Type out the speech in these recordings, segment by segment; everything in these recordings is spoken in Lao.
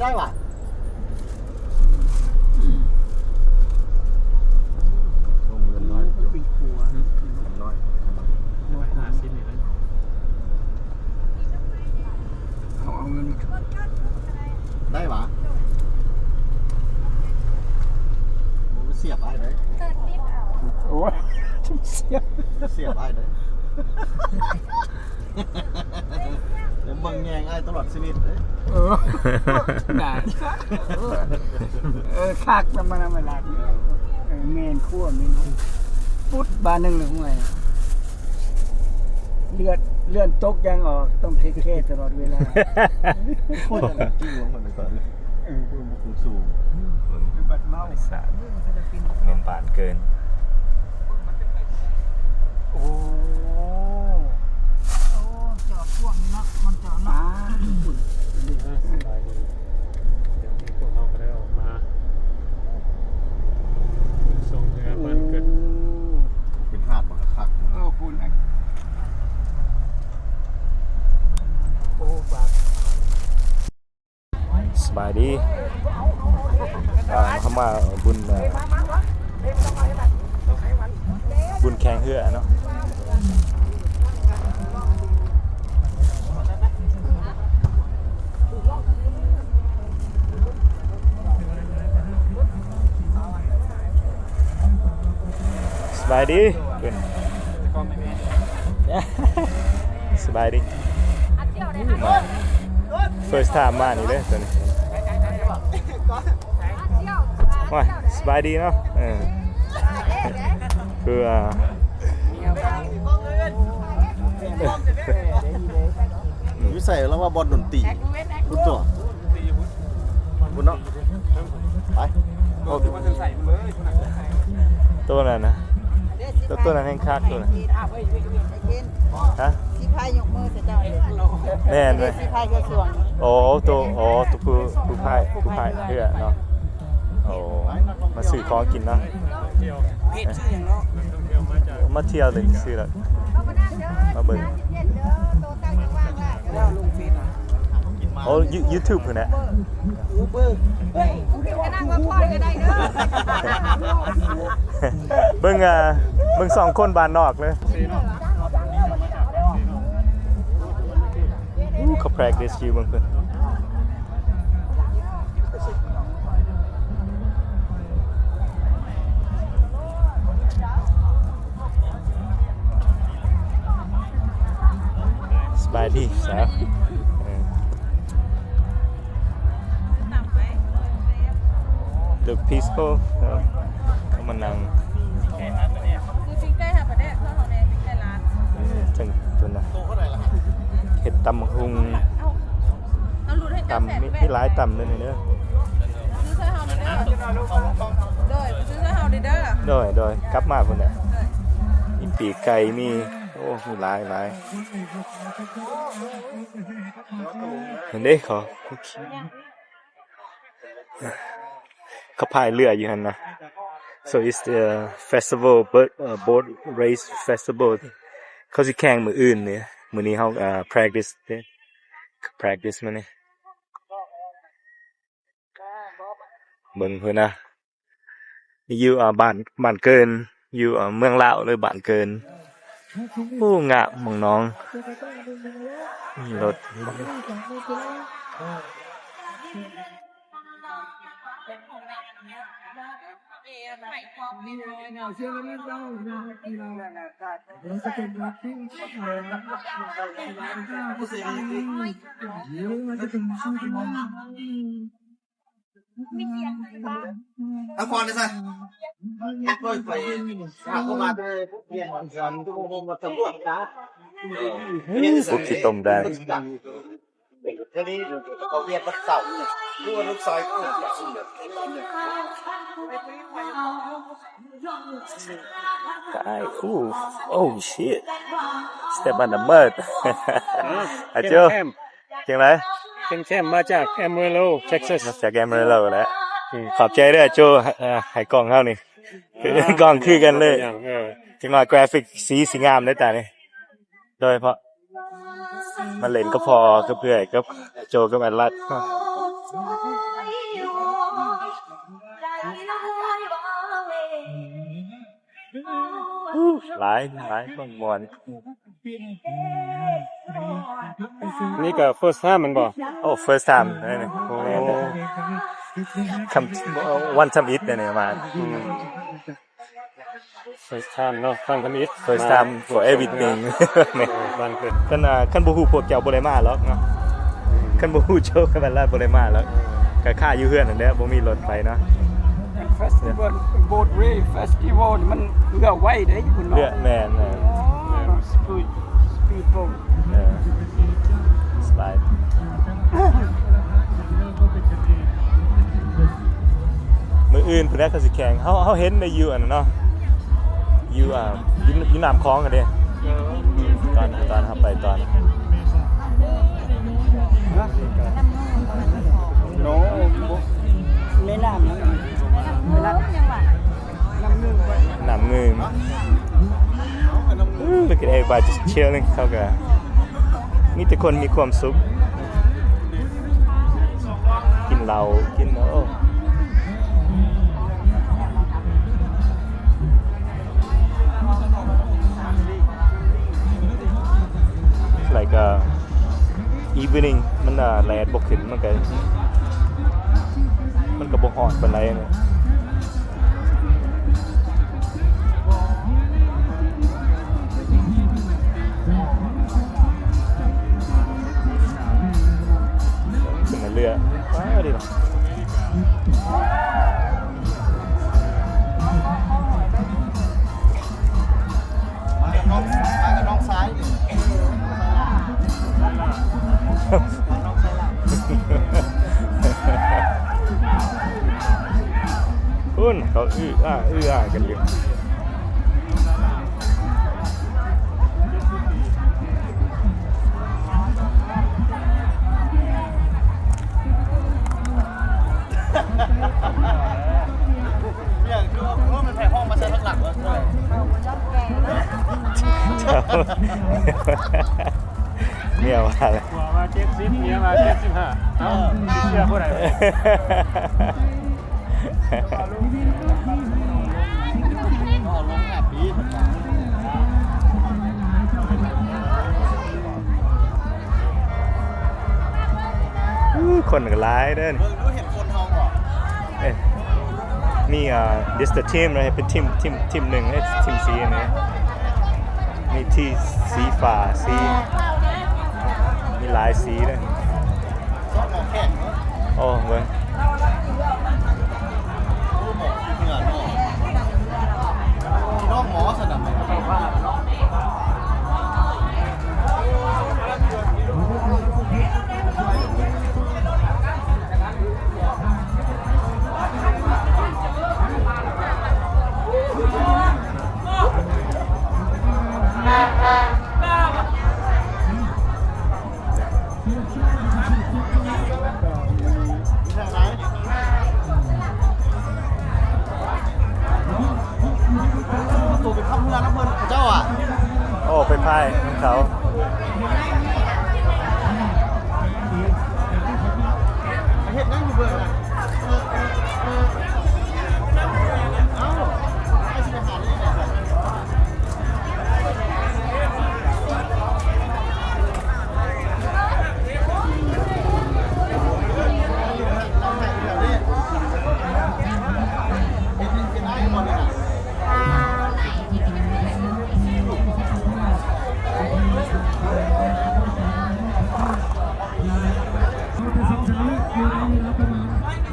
ໄດ້ຫວາ? ໂອ້ ເງິນນ້ອຍຢູ່ ເປັນຄົວ ເງິນນ້ອຍ ຮ້ອຍຫ້າສິບນີ້ແຫຼະ ເອົາ ເອົາເງິນ ໄດ້ຫວາ? ໂອ້ ສຽບອ້າຍເດ້ ໂອ້ຍ ສຽບ ສຽບອ້າຍເດ້. ເບິ່ງແຍງອ້າຍຕະຫຼອດຊີວິດເດ້. ເອີ ໜ້າ ເອີ ເອີ ຄັກນຳມັນນະ ມັນລາດ ເອີ ແມ່ນຄວາມນີ້ເນາະ ປຸດບາດໜຶ່ງເລີຍ ຫ້ວຍ ເລືອດ ເລືອດຕົກຢາງອອກ ຕ້ອງເທກແຄຕະຫຼອດເວລາ. ເອີ ເບິ່ງ ເປັນບານເກີນ. ໂອ້ ໂອ້ ຈອດພວກນີ້ເນາະ ມັນຈອດເນາະ. ອ່າ ສະບາຍດີ ດຽວນີ້ພວກເຮົາກໍໄດ້ອອກມາສົ່ງເຮືອບ້ານເກີດ. ໂອ້ ເປັນຫາດບັກຄັກ. ເອີ ພຸ້ນນະ. ໂອ້ ບາດ ສະບາຍດີ ອ່າ ເຮົາມາບຸນ ອ່າ ບຸນແຂ່ງເຮືອເນາະ. ສະບາຍດີ ສະບາຍດີ ມາ ເຟີສທາມມານີ້ເດ້ ໂຕນີ້ ໂອ້ຍ ສະບາຍດີເນາະ. ເອີ ຄືວ່າ ຢູ່ໃສລາວວ່າບ່ອນດົນຕີ ພຸ້ນຕົວະ ພຸ້ນເນາະ. ໄປ ໂອ້ ໂຕນັ້ນນະ ໂຕ ໂຕນັ້ນແຮ່ງຄັກ ໂຕນັ້ນ ຮະ ສີພາຍຍົກມືໃສ່ເຈົ້າເດ້. ແມ່ນເດ້ ສີພາຍກະຊວງ. ໂອ້ ໂຕ ໂອ້ ໂຕຜູ້ ຜູ້ພາຍ ຜູ້ພາຍເຮືອເນາະ. ໂອ້ ມາຊື້ຂອງກິນເນາະ. ເພຈຊື່ຫຍັງເນາະ? ມາທ່ຽວເລີຍ ຊື່ລະ ມາເບິ່ງ. ໂອ້ ຢູ ຢູທູບພຸ້ນນະ. ເບິ່ງ ອ່າ ເບິ່ງສອງຄົນບ້ານນອກເລີຍ. ອູ້ ເຂົາແພຣັກຕິສຢູ່ ເບິ່ງເພິ່ນ. ສະບາຍດີສາວ. ເອີ look peaceful ເນາະ. ເຂົ້າມານັ່ງ ຊື້ປີ້ງໄກ່ຫາປາແດກເພື່ອເຮົາແດ່ ປີ້ງໄກ່ລາດ. ເທິງພຸ້ນນະ ເຮັດຕຳບັກຫຸ່ງ ເອົາ ຕຳ ມີ ມີຫຼາຍຕຳເດີນີ້ເດີ. ຊື້ຊ່ອຍເຮົາແດ່ເດີ. ໂດຍ ຊື້ຊ່ອຍເຮົາແດ່ເດີ. ໂດຍ ໂດຍ ກັບມາພຸ້ນແຫຼະ. ໂດຍ ມີປີກໄກ່ ມີ ໂອ້ ມີຫຼາຍ ຫຼາຍ. ເຫັນເດ້ ຂໍ ເຂົາພາຍເຮືອຢູ່ຫັ້ນນະ. So it's the festival, boat, uh, boat race festival. ເຂົາຊິແຂ່ງມື້ອື່ນເດ້. ມື້ນີ້ເຮົາ ອ່າ practice ເດ້. Practice ມື້ນີ້. ເບິ່ງພຸ້ນນະ. ຢູ່ ອ່າ ບ້ານ ບ້ານເກີນ ຢູ່ ອ່າ ເມືອງລາວເລີຍ ບ້ານເກີນ. ໂອ້ ງາມໝ່ອງໜອງ ມີລົດ. Ooh, oh shit. Step on the mud. ອາໂຈ ຈັ່ງໃດ? ເປັນແຄມ ມາຈາກ Amarillo Texas. ມາຈາກ Amarillo ແຫຼະ. ອືມ ຂອບໃຈເດີໂຈ ເອີ ໃຫ້ກ້ອງເຮົານີ້ ກ້ອງຄືກັນເລີຍ. ເອີ ຈັກໜ້ອຍກຣາຟິກສີຊິງາມເດ້ຕານີ້ ໂດຍສະເພາະມາຫຼິ້ນກັບພໍ່ກັບເອື້ອຍກັບໂຈກັບແອດລັດ. ຫຼາຍ ຫຼາຍຄົນມ່ວນ. ນີ້ກໍເຟີສທາມແມ່ນບໍ່? ໂອ້ ເຟີສທາມເດ້ນີ້. ໂອ້ ຄັມ ວັນທຳອິດເດ້ນີ້ມາ. ອືມ ເຟີສທາມເນາະ ຄັ້ງທຳອິດ ເຟີສທາມ for everything. ເອີ ບາງເທື່ອ ຄັນ ອ່າ ຄັນບໍ່ຮູ້ພວກເຈົ້າບໍ່ໄດ້ມາຫຼອກເນາະ. ອືມ ຄັນບໍ່ຮູ້ໂຈກະແມ່ນລະບໍ່ໄດ້ມາຫຼອກ. ກະຄ້າຢູ່ເຮືອນຫັ້ນແຫຼະ ບໍ່ມີລົດໄປເນາະ. ເຟສຕິວອນ ໂບດເວ ເຟສຕິວອນ ມັນເຮືອໄວເດ້ຢູ່ພຸ້ນເນາະ. ເຮືອ ແມ່ນໆ ໂອ້ ສະປີດ ສະປີດໂບດ. ເອີ ສະບາຍ. ມື້ອື່ນພຸ້ນແຫຼະເຂົາຊິແຂ່ງ. ເຮົາ ເຮົາເຫັນໄດ້ຢູ່ອັນນັ້ນເນາະ ຢູ່ ອ່າ ຢູ່ ຢູ່ນ້ຳຂອງຫັ້ນເດ້. ຕອນ ຕອນເຮົາໄປຕອນ ໂນ ບໍ່ ໃນນ້ຳນັ້ນ ນ້ຳງຶ່ງ ນ້ຳງຶ່ງ. Ooh, look at everybody just chilling. ເຂົາກະມີແຕ່ຄົນມີຄວາມສຸກ ກິນເຫຼົ້າ ກິນ ໂອ້ like, uh, evening ມັນ ອ່າ ແດດບໍ່ຂຶ້ນ ມັນກະ ມັນກະບໍ່ຮ້ອນປານໃດ. ຂຶ້ນເລື້ອຍໆ ວ້າວ ດີເນາະ. ມາກັບນ້ອງ ມາກັບນ້ອງຊາຍນີ້ ມານ້ອງຊາຍຫຼ້າ ພຸ້ນເຂົາອື້ອອ້າ ອື້ອອ້າກັນຢູ່. ເປັນຫຍັງຄືວ່າ ເອີ ມັນໃຜຫ້ອງມາໃສ່ທາງຫຼັງວະ? ເມຍວ່າແລ້ວ ຜົວວ່າເຈັດສິບ ເມຍວ່າເຈັດສິບຫ້າ. ເອົ້າ ຊິເຊື່ອຜູ້ໃດ? ອູ້ ຄົນກໍຫຼາຍເດີ. ເບິ່ງດູ ເຫັນຄົນເຮົາບໍ່? ເອີ ມີ ອ່າ this the team ເນາະ ເປັນທີມ ທີມ ທີມໜຶ່ງເດ້ ທີມສີນີ້ ມີທີ່ສີຟ້າ ສີ ມີຫຼາຍສີເດ້. ຊອບໜອງແຂງເນາະ. ໂອ້ ເບິ່ງ ໂອ້ ໝໍເໜືອເນາະ ພີ່ນ້ອງໝໍຊັ້ນນະ. ໂຕໄປຂັບເຮືອນຳເພິ່ນເຂົາເຈົ້າອະ. ໂອ້ ໄປພາຍນຳເຂົາ. ເຮັດຫຍັງຢູ່ເບື້ອງນັ້ນ? ເອົ້າ ໃຫ້ຊິໄປຫາໄດ້ຈັ່ງໃດ?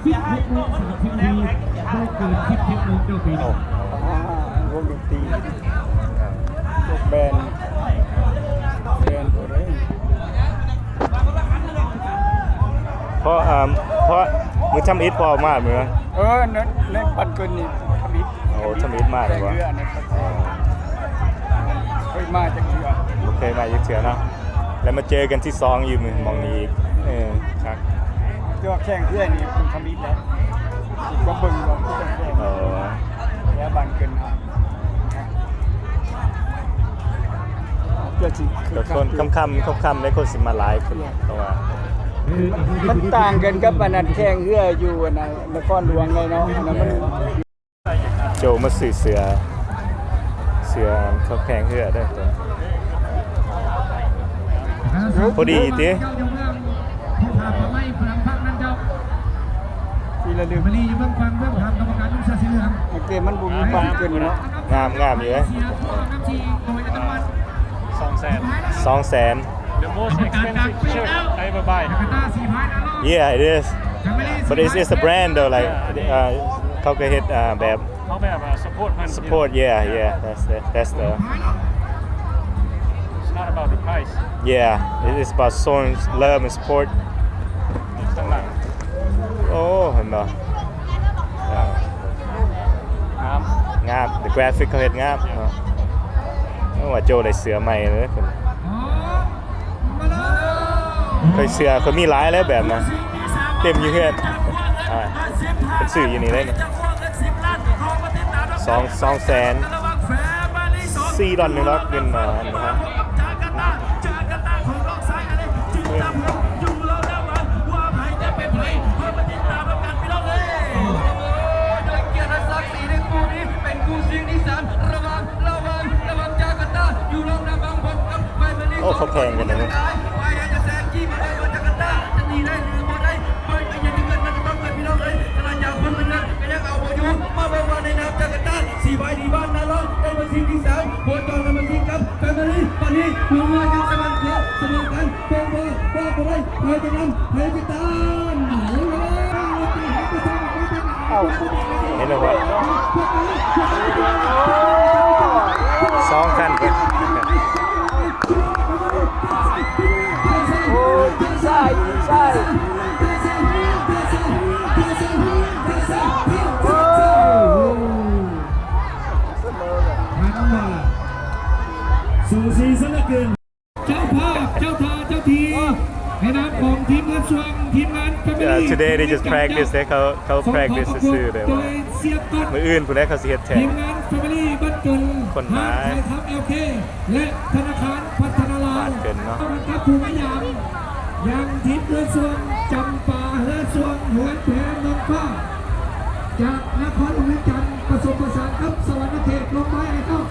ສິບຫົກໂມງສາມສິບນາທີ ບໍ່ເກີນສິບເຈັດໂມງເຈົ້າປີ. ໂອ້ ວົງດົນຕີ ແບນ ແບນບໍ່ໄດ້. ເພາະ ອ່າ ເພາະມື້ທຳອິດພໍ່ມາເມືອ. ເອີ ໃນ ໃນປັນເກີນນີ້ທຳອິດ. ໂອ້ ທຳອິດມາແລ້ວບໍ່? ເອີ ເຄີຍມາຈັກເທື່ອ ບໍ່ເຄີຍມາຈັກເທື່ອເນາະ. ແລ້ວມາເຈີກັນທີສອງຢູ່ໝ່ອງນີ້ອີກ. ເອີ ຄັກ. ແຕ່ວ່າແຂ່ງເທື່ອນີ້ເປັນທຳອິດແລ້ວ ກໍເບິ່ງວ່າເປັນແຂ່ງ. ເອີ ແລ້ວບ້ານເກີນເຮົາ ເພື່ອຊິ ກໍຄົນຄ່ຳໆ ຄ່ຳໆ ໄດ້ຄົນຊິມາຫຼາຍຂຶ້ນ ເພາະວ່າ ມັນຕ່າງກັນກັບອັນນັ້ນ ແຂ່ງເຮືອຢູ່ອັນນັ້ນ ນະຄອນຫຼວງເລີຍເນາະ ອັນນັ້ນມັນ ໂຈມາຊື້ເສື້ອ ເສື້ອເຂົາແຂ່ງເຮືອເດີ ພໍດີຕິ ທີ່ລະລຶກ ໂອເຄ ມັນບໍ່ມີປັ້ນຂຶ້ນເນາະ ງາມ ງາມຢູ່ເດ້ ສອງແສນ ສອງແສນ The most expensive shirt I ever buy. Yeah, it is. But it's, it's a brand though, like, uh, ເຂົາກໍເຮັດ uh, ແບບ ເຂົາແບບວ່າ support ເພິ່ນ support, yeah, yeah. That's the, that's the It's not about the price. Yeah, it is about showing love and support. ໂອ້ ເຫັນບໍ່ ງາມ ງາມ the graphic ເຂົາເຮັດງາມເນາະ ໂອ້ ວ່າໂຈໄດ້ເສື້ອໃໝ່ເລີຍ ຂ້ອຍເສື້ອ ຂ້ອຍມີຫຼາຍແລ້ວແບບນະ ເຕັມຢູ່ເຮືອນ ອ່າ ເພິ່ນຊື້ຢູ່ນີ້ເລີຍນີ້ ສອງ ສອງແສນສີ່ດອນນີ້ເນາະ ເງິນ ອ່າ ອັນນີ້ເນາະ ໂອ້ ເຂົາແຂ່ງກັນເດ້ ເອົ້າ ເຫັນແລ້ວບໍ່ ສອງຄັນເພິ່ນ ໂອ້ ຍິງຊ້າຍ ຍິງຊ້າຍ ໂອ້ ສູສີເສຍເຫຼືອເກີນ. ເຈົ້າພາບ ເຈົ້າທ່າ ເຈົ້າທີ ໃນນາມຂອງທີມເຮືອນຊ່ວງ ທີມງານ Family Yeah, today they just practice ເດ້ ເຂົາ ເຂົາ practice ຊື່ໆ ເດ້ ວ່າມື້ອື່ນພຸ້ນແຫຼະເຂົາຊິເຮັດແຂ່ງ ທີມງານ Family ບ້ານຈົນ ຄົນຫຼາຍ ຮ້ານຂາຍຄຳ ແອລ ເຄ ແລະ ທະນາຄານພັດທະນາລາວ ບ້ານເກີນເນາະ ຕ້ອນຮັບຜູ້ມາຢາມ ຢ່າງທີມເຮືອນຊ່ວງຈຳປາ ເຮືອນຊ່ວງເຮືອນແພເມືອງຟ້າ ຈາກນະຄອນຫຼວງວຽງຈັນ ປະສົມປະສານກັບສະຫວັນນະເຂດ ລົງໄມ້ໃຫ້ເຈົ້າ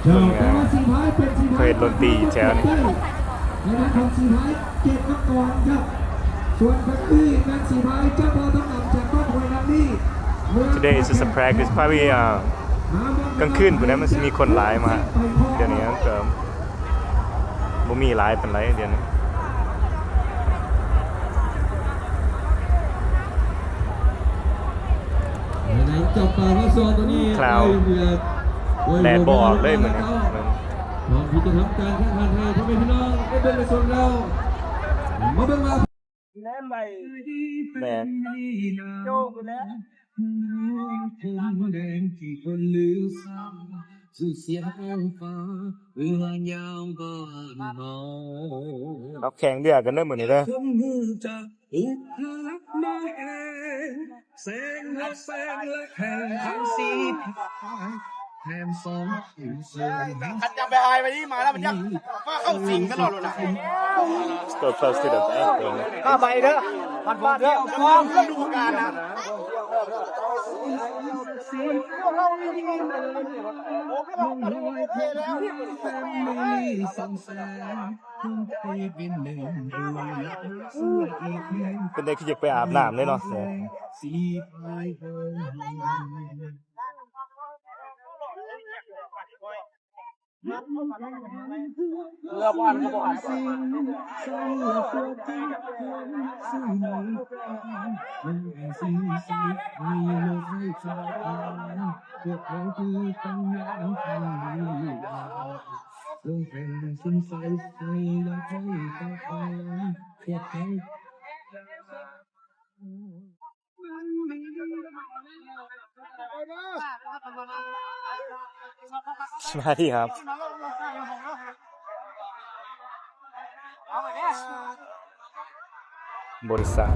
ເຈົ້າ ແຕ່ວ່າສີພາຍເປັນສີພາຍ ເຂົາເຮັດດົນຕີແຖວນີ້ ໃນນາມຂອງສີພາຍເກດມັງກອນເຈົ້າ ສ່ວນທາງນີ້ແມ່ນສີພາຍເຈົ້າພໍ່ທອງຄຳຈາກບ້ານຫ້ວຍນ້ຳນີ້ Today is just a practice. Probably, uh, ກາງຄືນພຸ້ນແຫຼະ ມັນຊິມີຄົນຫຼາຍມາ ດຽວນີ້ກໍບໍ່ມີຫຼາຍປານໃດດຽວນີ້. ໃນຈັບປາລະຊອນໂຕນີ້ ຄລາວ ແດດບໍ່ອອກເລີຍມື້ນີ້ ພ້ອມທີ່ຈະທຳການແຂ່ງຂັນໃຫ້ພໍ່ແມ່ພີ່ນ້ອງໄດ້ເບິ່ງໄດ້ຊົມແລ້ວ ມາເບິ່ງວ່າ ແມ່ນ ໂຈກແລ້ວ ດອກແຂ່ງເດືອກັນເດີມື້ນີ້ເດີ ຄັນຈະໄປຫາຍໄປນີ້ມາແລ້ວມັນຢາກມາເຂົ້າສິງຕະຫຼອດໂລດນະ Let's go close to the back, bro. ຂ້າໄປເດີ ມັນບໍ່ເດີ ພ້ອມລະດູການນະ. ເປັນໄດ້ຄືຢາກໄປອາບນ້ຳເລີຍເນາະ. ເຮືອບ້ານກໍບໍ່ຫາຍ. ສະບາຍດີຄັບ ບໍລິສັດ.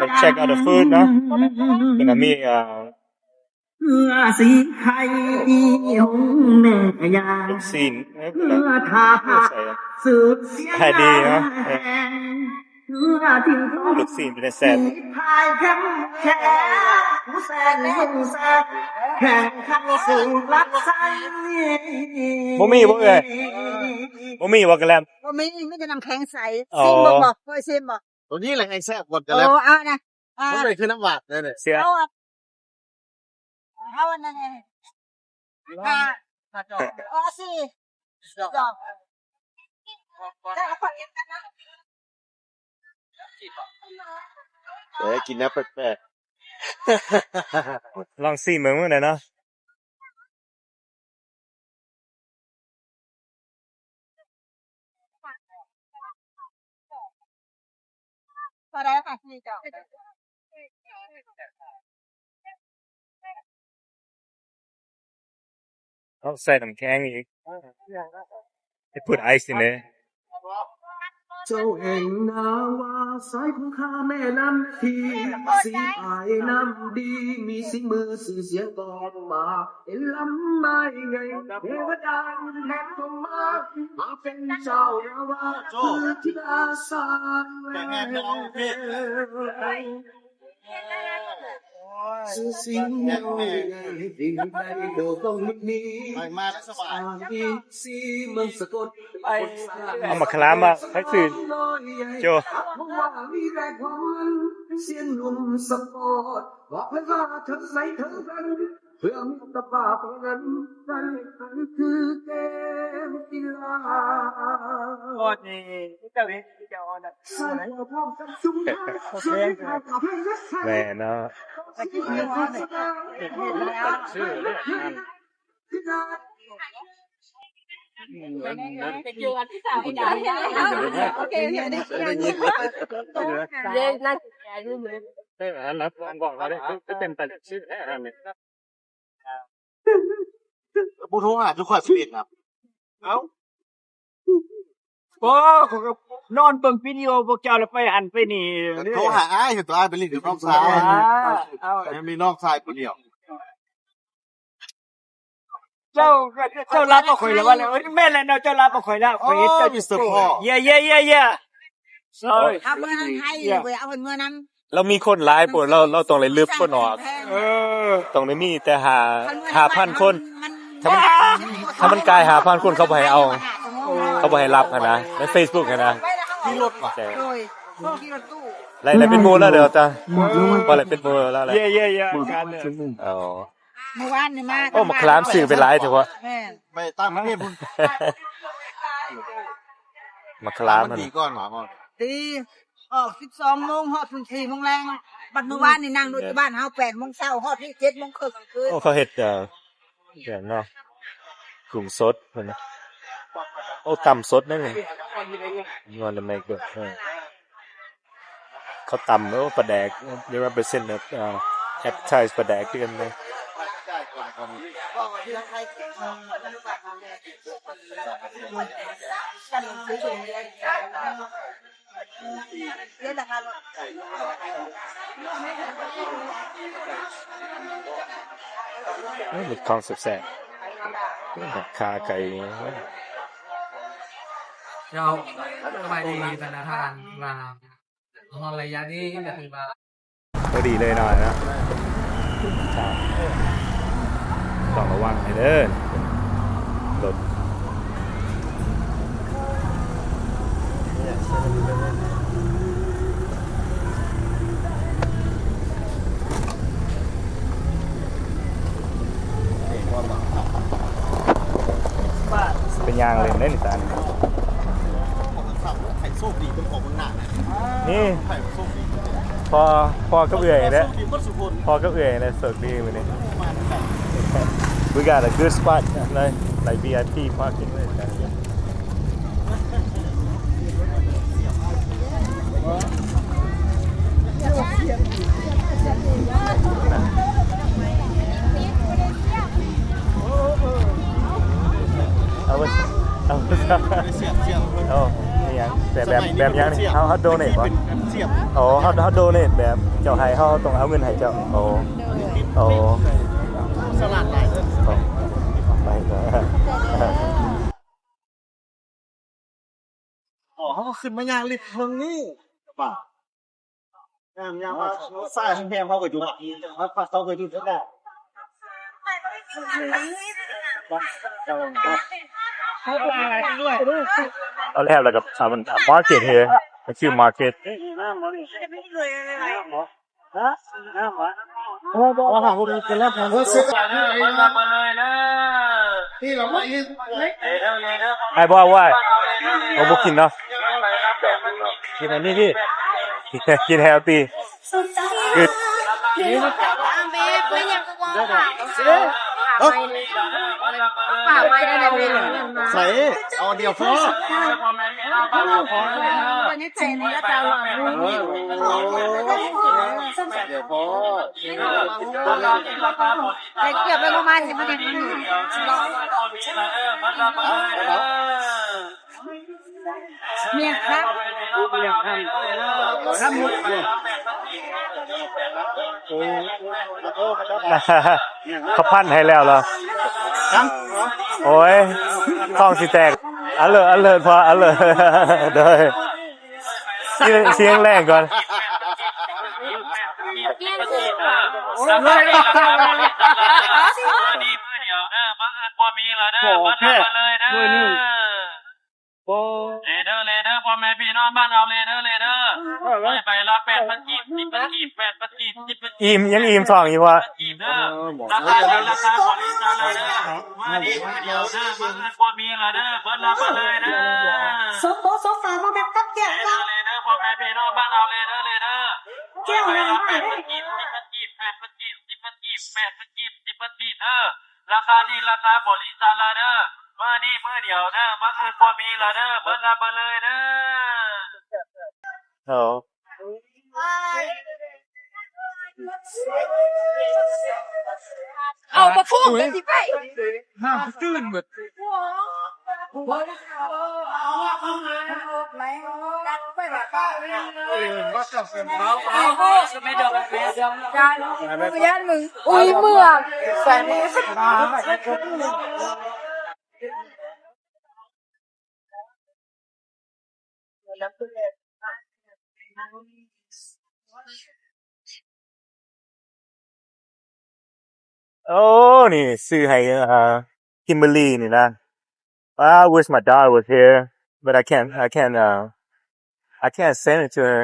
Let's check out the food ເນາະ ເພິ່ນກໍມີ ອ່າ ເພື່ອສີໄຂ່ອີ່ຫົງແມ່ຍ່າ ລູກຊີ້ນ ເອີ ເພື່ອຖ້າຫາກສືບສຽງ ຂາຍດີເນາະ ເອີ ເພື່ອທີ່ ລູກຊີ້ນເປັນແຊບ ສີພາຍແຄມແຄມ ຜູ້ແສນຮຸ່ງແສງ ແຂ່ງຂັນສູ້ຮັບໃຊ້ ບໍ່ມີບໍ່ເອື້ອຍ? ບໍ່ມີບໍ່ກະແລັມ? ບໍ່ມີ ມີແຕ່ນ້ຳແຂງໃສ. ອໍ ຊີມເບິ່ງບໍ່? ເຄີຍຊີມບໍ່? ໂຕນີ້ແຫຼະແຮງແຊບກວ່າກະແລັມ. ໂອ້ ເອົານະ ອ່າ ມັນເປັນຄືນ້ຳຫວານເດ້ນີ້ ເສຍ ເອົາ ເອົາອັນນັ້ນແດ່ ຫ້າ ຫ້າຈອກ ເອົາສີ່ຈອກ ເອີ ກິນແນວແປກໆ ລອງຊີມເບິ່ງມື້ໃດເນາະ. ພໍໄດ້ຄ່ະ ສີ່ຈອກ ຕ້ອງໃສ່ນ້ຳແຂງອີກ ໃຫ້ເພິ່ນໄອຊິແດ່. ເຈົ້າແຫ່ງນາວາ ສາຍຄົງຄາແມ່ນ້ຳທີ່ ສີອາຍນ້ຳດີ ມີສີມືຊື່ສຽງກອງມາ ເປັນລຳໄມ້ໃຫຍ່ ເທວະດາແຫ່ງລົງມາ ມາເປັນເຈົ້ານາວາ ຄືທິດອາສາແວ ຊື່ສຽງໃຫຍ່ ໄປມາສະບາຍ ສາມີ ເອົາໝາກຂາມມາໃຫ້ຊື່ໂຈ ສຽງໜຸ່ມສະປອດ ບອກເພິ່ນວ່າເຖິງໃສເຖິງກັນ ເພື່ອມິດຕະພາບເທົ່ານັ້ນ ນັ້ນຄືເກມກິລາ. ກ່ອນນີ້ເຈົ້າເຮັດ ເຈົ້າເອົານະ ແມ່ນເນາະ. ບໍ່ໂທຫາຈຸຂ້ອຍເປັນນະ. ເອົ້າ ໂອ້ ຂ້ອຍກໍນອນເບິ່ງວິດີໂອພວກເຈົ້າແລ້ວໄປຫັ້ນໄປນີ້. ໂທຫາອ້າຍ ຕົວອ້າຍໄປຫຼິ້ນກັບນ້ອງຊາຍ. ເອົາ ມີນ້ອງຊາຍຜູ້ດຽວ. ເຈົ້າ ເຈົ້າລັບເອົາຂ້ອຍແລ້ວວ່າແລ້ວ. ເອີຍ ແມ່ນແລ້ວເນາະ ເຈົ້າລັບເອົາຂ້ອຍແລ້ວ. ໂອ້ ມິສເຕີພໍ ເຢ ເຢ ເຢ ເຢ ຊໍຣີ ເອົາເມືອນຳໄທ ເອີ ເອົາເມືອນຳ. ລາວມີຄົນຫຼາຍໂພດ ລາວ ລາວຕ້ອງໄດ້ລຶບຄົນອອກ. ເອີ ຕ້ອງໄດ້ມີແຕ່ຫ້າ ຫ້າພັນຄົນ. ຖ້າມັນ ຖ້າມັນກາຍຫ້າພັນຄົນ ເຂົາບໍ່ໃຫ້ເອົາ ເຂົາບໍ່ໃຫ້ຮັບຫັ້ນນະ ໃນເຟສບຸກຫັ້ນນະ. ຂີ່ລົດວະ? ໂດຍ ຂີ່ລົດຕູ້. ໄລ່ ໄລ່ເປັນໝູ່ແລ້ວເດີ ຕາ ບໍ່ໄລ່ເປັນໝູ່ແລ້ວແຫຼະ. ເຢ ເຢ ເຢ ການເດີ. ອໍ ມື້ວານນີ້ມາ ໂອ້ ໝາກຂາມຊື້ໄປຫຼາຍແທ້. ແມ່ນ ໄປຕ່າງປະເທດພຸ້ນ. ໝາກຂາມມັນດີກ່ອນຫວາ? ດີ ອອກສິບສອງໂມງ ຮອດພຸ້ນສີ່ໂມງແລງ. ບັດມື້ວານນີ້ນັ່ງລົດຢູ່ບ້ານເຮົາ ແປດໂມງເຊົ້າ ຮອດພີ້ເຈັດໂມງເຄິ່ງກາງຄືນ. ໂອ້ ເຂົາເຮັດ ເອີ ຫຍັງເນາະ ກຸ້ງສົດເພິ່ນ. ໂອ້ ຕຳສົດເດ້ນີ້. You wanna make the ເຂົາຕຳ ໂອ້ ປາແດກ they represent the ເອີ appetize ປາແດກຄືກັນເດ້. ໂອ້ ມີຂອງແຊບໆ ຂາໄກ່. ເຈົ້າ ສະບາຍດີບັນດາທ່ານ ວ່າຮອດໄລຍະນີ້ກໍຖືວ່າ ພໍດີເລີຍເນາະ ເນາະ ຕ້ອງລະວັງໃຫ້ເດີ ລົດ. ໄປຍ່າງເລ່ນໄດ້ນີ້ຕານີ້. ໂທລະສັບໃຜໂຊກດີເປັນຂອງເມືອງໜ້ານະ. ນີ້ ໃຜໂຊກດີ ພໍ່ ພໍ່ກັບເອື້ອຍແຫຼະ. ໂຊກດີເບິດສູ່ຄົນ. ພໍ່ກັບເອື້ອຍແຫຼະໂຊກດີມື້ນີ້. We got a good spot ໃນ like ວີໄອພີ parking ເລີຍ. ເອົາ ເອົາ ເອົາ ເອົາ ອີຫຍັງ? ແບບ ແບບ ແບບຫຍັງນີ້? ເຮົາ ເຮົາໂດເນດບໍ່? ໂອ້ ເຮົາ ເຮົາໂດເນດແບບເຈົ້າໃຫ້ ເຮົາຕ້ອງເອົາເງິນໃຫ້ເຈົ້າ. ໂອ້ ໂອ້ ສະຫຼາດຫຼາຍເດີ. ອໍ ເຮົາກໍຂຶ້ນມາຍ່າງລິບເທິງນີ້. ຍ່າງ ຍ່າງມາຊ້າຍແຮງໆ ເຮົາກໍຢູ່ ເຮົາກໍຢູ່ແທ້. ເອົາແລ້ວ ແລ້ວກໍ um, market here. It's your market. ອ້າຍບໍ່ເອົາໄວນ໌ ເຮົາບໍ່ກິນເນາະ ກິນອັນນີ້ຕິ ກິນ healthy. Good. ໃສ່ ເອົາດຽວພໍ. ດຽວພໍ. ໃສ່ເກືອບໄປປະມານສິບນາທີ. ເມຍຄັບ ຄັບໝົດເດ້. ເຂົາພັນໃຫ້ແລ້ວເນາະ. ໂອ້ຍ ທ້ອງຊິແຕກ. ອະເລີດ ອະເລີດ ພໍ່ ອະເລີດ. ໂດຍ ຊິ ຊິແຮງໆກ່ອນ. ໂອເຄ ມື້ນີ້ ເລີເດີ ເລີເດີ ພໍ່ແມ່ພີ່ນ້ອງບ້ານເຮົາ ເລີເດີ ເລີເດີ. ໄປ ໃບລະແປດພັນກີບ ສິບພັນກີບ ແປດພັນກີບ ສິບພັນກີບ. ອີ່ມ ຍັງອີ່ມທ້ອງຢູ່ບໍ່? ລາຄາ ລາຄາບໍລິຈາກເລີເດີ. ມື້ນີ້ມື້ດຽວເດີ ມື້ອື່ນບໍ່ມີລະເດີ ເບິດລະເບິດເລີຍເດີ. ສົມໂພສົມຝາບໍ່ແມ່ນກັບແກ້ວເນາະ ເລີເດີ ພໍ່ແມ່ພີ່ນ້ອງບ້ານເຮົາ ເລີເດີ ເລີເດີ. ແກ້ວລະແປດພັນກີບ ສິບພັນກີບ ແປດພັນກີບ ສິບພັນກີບ ແປດພັນກີບ ສິບພັນກີບເດີ. ລາຄານີ້ລາຄາບໍລິຈາກລະເດີ. ມື້ນີ້ມື້ດຽວເດີ ມື້ອື່ນບໍ່ມີລະເດີ ເບິດລະເບິດເລີຍເດີ. ເອົາ ເອົາ ບໍ່ທຸກ ກະຊິໄປ ຫ້າມຕື່ນໝົດ. ຢ້ານມຶງ ອຸ້ຍ ເມືອງ ໂອ້ ນີ້ຊື້ໃຫ້ ເອີ ຄິມເບີລີນີ້ນະ. I wish my daughter was here, but I can't, I can't, uh, I can't send it to her.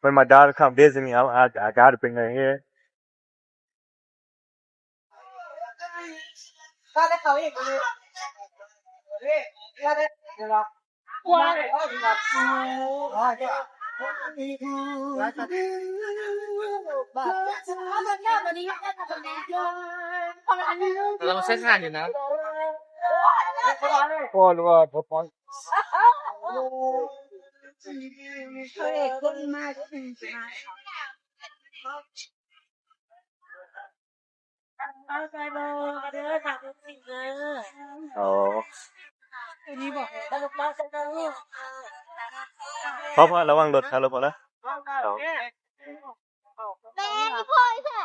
When my daughter come visit me, I, I, I gotta bring her here. ລອງເຊັກຫາຢູ່ນະ ໂອ້ ຫຼືວ່າບໍ່ປ່ອຍ. ເຂົາເອີ້ນຄົນມາ ເອົາໃສ່ບໍ່ ມາເດີ ສາມສິບສີ່ເດີ. ອໍ ໂຕນີ້ບໍ່ ເອົາລົງມາໃສ່ເດີ. ພໍ່ ພໍ່ ລະວັງລົດ ເອົາລົດ ພໍ່ ເດີ. ແມ່ນ ອີ່ພໍ່ ອີ່ແທ້.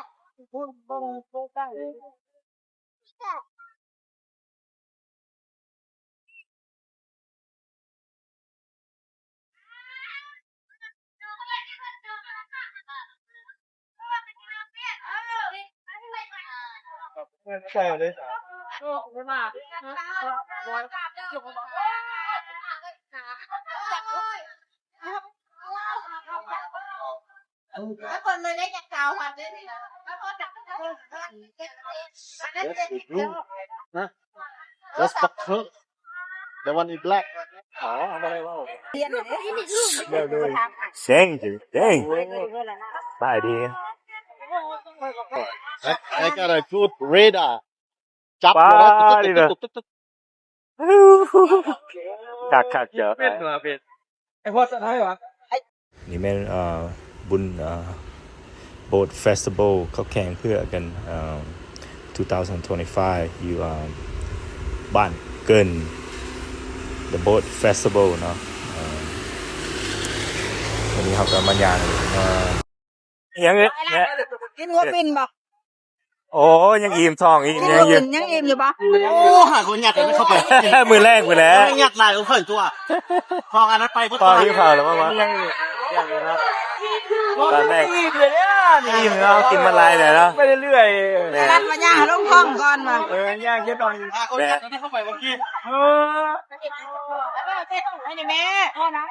That's the blue. Huh? That's the blue. The one in black. Oh, what I want. Dang, dang. Bye, dear. I, I got a good radar. ຈັບ ປາດ ເລີຍ ນີ້ນະ ຄັກໆ ເຈົ້າ ເປັນຫວາ ເປັນ ໄອ້ພວກສະໄທຫວາ. ນີ້ແມ່ນ ເອີ ບຸນ ເອີ ໂບດເຟສຕິເວີນ ເຂົາແຂ່ງເພື່ອກັນ ເອີ two thousand twenty-five ຢູ່ ເອີ ບ້ານເກີນ The Boat Festival ເນາະ. ເອີ ວັນນີ້ເຮົາກໍມາຍ່າງເລີຍເນາະ. ອີຫຍັງເອີຍ? ກິນຫົວປິ່ນບໍ່? ໂອ້ຍ ຍັງອີ່ມທ້ອງອີກ. ກິນຫົວປິ່ນຍັງອີ່ມຢູ່ບໍ່? ໂອ້ ຫາຄົນຍັດເຂົ້າໄປ ມື້ແລກພຸ້ນແຫຼະ. ຍັດຫຼາຍກວ່າຂ້ອຍຕົວະ. ທ້ອງອັນນັ້ນໄປບໍ່ ທ້ອງຫິວເຂົ້າແລ້ວບໍ່ວະ? ຍັງອີກ ຍັງອີກເນາະ. ຕອນແລກອີ່ມເລີຍເດ້ ອີ່ມເນາະ ກິນມາຫຼາຍແລ້ວເນາະ ໄປເລື້ອຍໆ. ແມ່ນ ກັນວ່າຍ່າງໃຫ້ລົງທ້ອງກ່ອນວ່າ. ເອີ ຍ່າງເຈັບທ້ອງ. ຫາຄົນຍັດເຂົ້າໄປເມື່ອກີ້. ເອີ ໃຫ້ແມ່ ພໍນະ.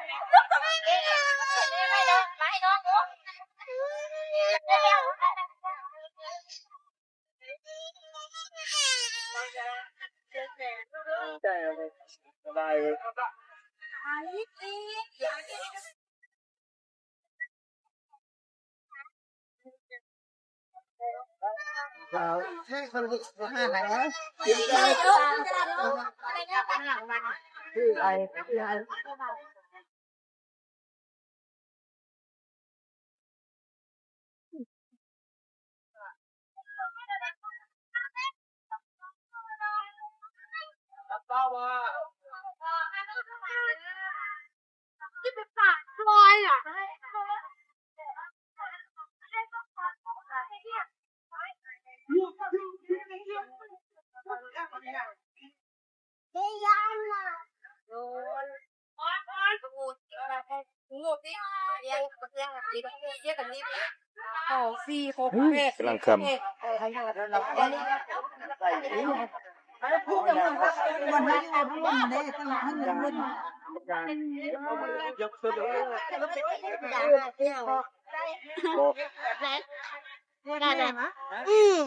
ອືມ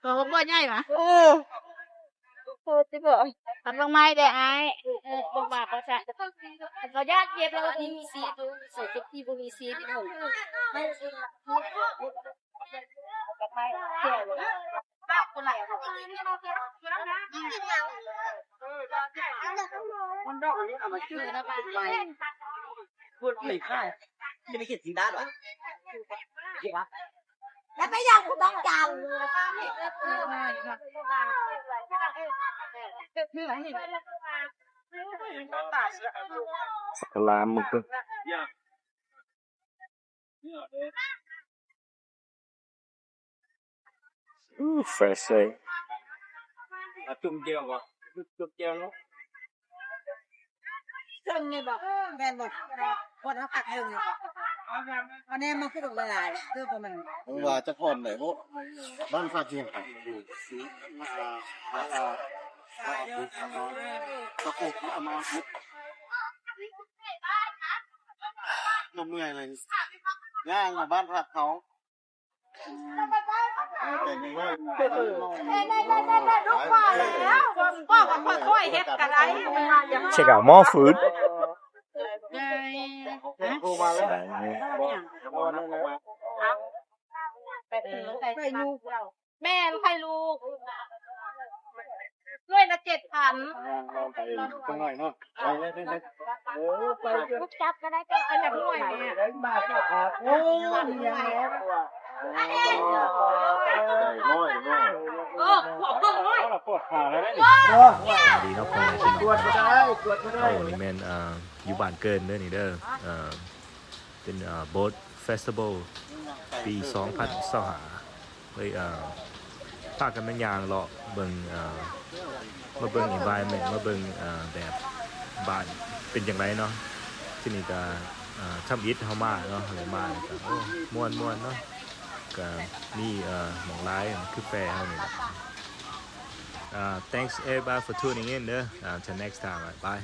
ກໍບໍ່ໃຫຍ່ຫວາ. ເອີ ໂອ້ ຊິບໍ່ ຄັນບັກໄມ້ແດ່ອ້າຍ. ເອີ ບໍ່ວ່າກໍຊະ ເຂົາຢາກເກັບແລ້ວ. ອັນນີ້ມີຊີດ ໃສ່ເກັບທີ່ບໍ່ມີຊີດ. ມັນດອກອັນນີ້ເອົາມາຊື້ນະ ໄປ ພຸດໄປຂາຍ ຈະໄປເຮັດຊິໄດ້ຫວາ? ແລ້ວໄປຫຍັງກູຕ້ອງຈຳ ສະກະລາມມຶງ. ອູ້ ເຟຣຊເລີຍ. ອາ ຈຸ່ມແຈ່ວບໍ່? ຈຸ່ມແຈ່ວເນາະ. ເຄິ່ງນີ້ບໍ່? ແມ່ນບໍ່? ຄົນເຮົາຄັກເຄິ່ງນີ້. ອັນນີ້ມັນຄືຫຼາຍໆ ຄືບໍ່ແມ່ນ. ວ່າຈະຜ່ອນໄດ້ບໍ່? ບ້ານພາກທຽງ ເມື່ອຍເລີຍ ຍ່າງມາບ້ານພັກເຮົາ. ເຊັກເອົາໝໍ້ຟືນ. ແມ່ນ ໄຂ່ລູກ ໜ່ວຍລະເຈັດພັນ. ອ່າ ລອງໄປຈັກໜ່ອຍເນາະ. ໄປເລີຍ ໄປເລີຍ ໄປເລີຍ. ຈັບກໍໄດ້ ກໍເອົາຈັກໜ່ວຍນີ້. ໂອ້ຍ ນ້ອຍໆ ນ້ອຍໆ. ໂອ້ ປວດຂາແລ້ວນີ້. ສະບາຍດີເນາະ ພໍ່ແມ່ພີ່ນ້ອງ. ກວດບໍ່ໄດ້ ກວດບໍ່ໄດ້. ໂອ້ ນີ້ແມ່ນ ອ່າ ຢູ່ບ້ານເກີນເດີນີ້ເດີ. ເອີ ເປັນ ອ່າ ໂບດເຟສຕິວໍລ ປີສອງພັນຊາວຫ້າ ເລີຍ ເອີ ພາກັນມາຍ່າງເລາະເບິ່ງ ເອີ ມາເບິ່ງ environment ມາເບິ່ງ ເອີ ແບບບ້ານເປັນຈັ່ງໃດເນາະ. ທີ່ນີ້ກະ ເອີ ທຳອິດເຮົາມາເນາະ ເຮົາໄດ້ມາກະ ໂອ້ ມ່ວນໆເນາະ. ກະມີ ເອີ ໝ່ອງຫຼາຍ ຄືແຟເຮົານີ້ແຫຼະ. ເອີ thanks everybody for tuning in ເດີ. ເອີ till next time, bye.